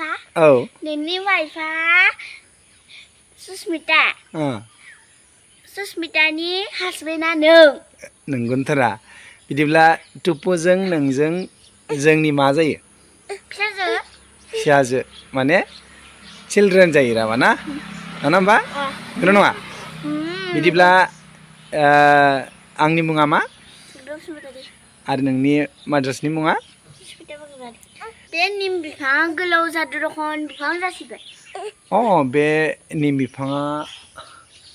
Apa? औ Nini Waifa Susmita. Susmitani husbandआ नों. नंगौथारा बिदिब्ला टुपुजों नोंजों जोंनि मा जायो फिसाजो. फिसाजो माने चिल्ड्रेन जायो रावा ना नङा होमबा नंगौ नङा बिदिब्ला आंनि मुङा मा बसुमतारी. आरो नोंनि माद्रासनि मुङा सुस्मिता बसुमतारी. बे निम बिफाङा गोलाव जादु रखम बिफां जासिगोन. बे निम बिफाङा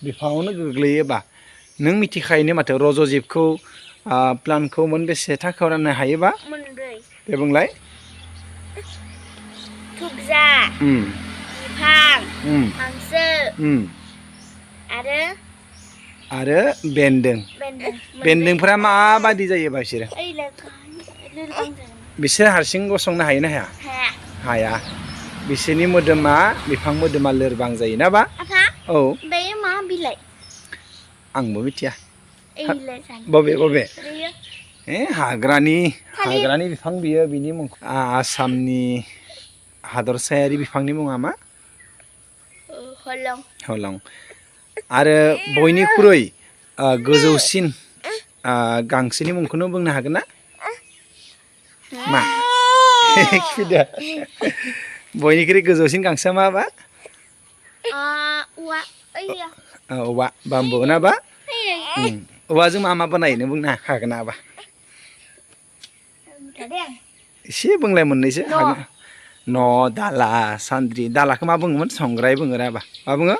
बिफाङावनो गोग्लैयोबा नों मिथिखायोनो माथो रज'जिबखौ प्लान्टखौ मोनबेसे थाखोआव राननो हायोबा मोनब्रै. दे बुंलाय थुबजा बिफां हांसो आरो बेन्दों बेन्दोंफोरा माबादि जायोबा बिसोरो बिसोर हारसिं गसंनो हायो ना हाया हाया बिसोरनि मोदोमा बिफां मोदोमा लोरबां जायो ना बा औ बे मा बिलाइ आंबो मिथिया बबे बबे हाग्रानि बिफां बियो बिनि मुंखौ आसामनि हादरसायारि बिफांनि मुङा मा हलं आरो बयनिख्रुइ गोजौसिन गांसोनि मुंखौनो बुंनो हागोन ना मा बयनिख्रुइ गोजौसिन गांसोआ माबा औवा बाम्बु ना बा औवाजों मा मा बानायो नों बुंनो हागोन नाबा एसे बुंलाय मोननैसो हागोन न' दाला सान्द्रि दालाखौ मा बुङोमोन संग्राय बुङो राबा मा बुङो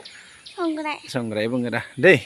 संग्राय बुङो दा दै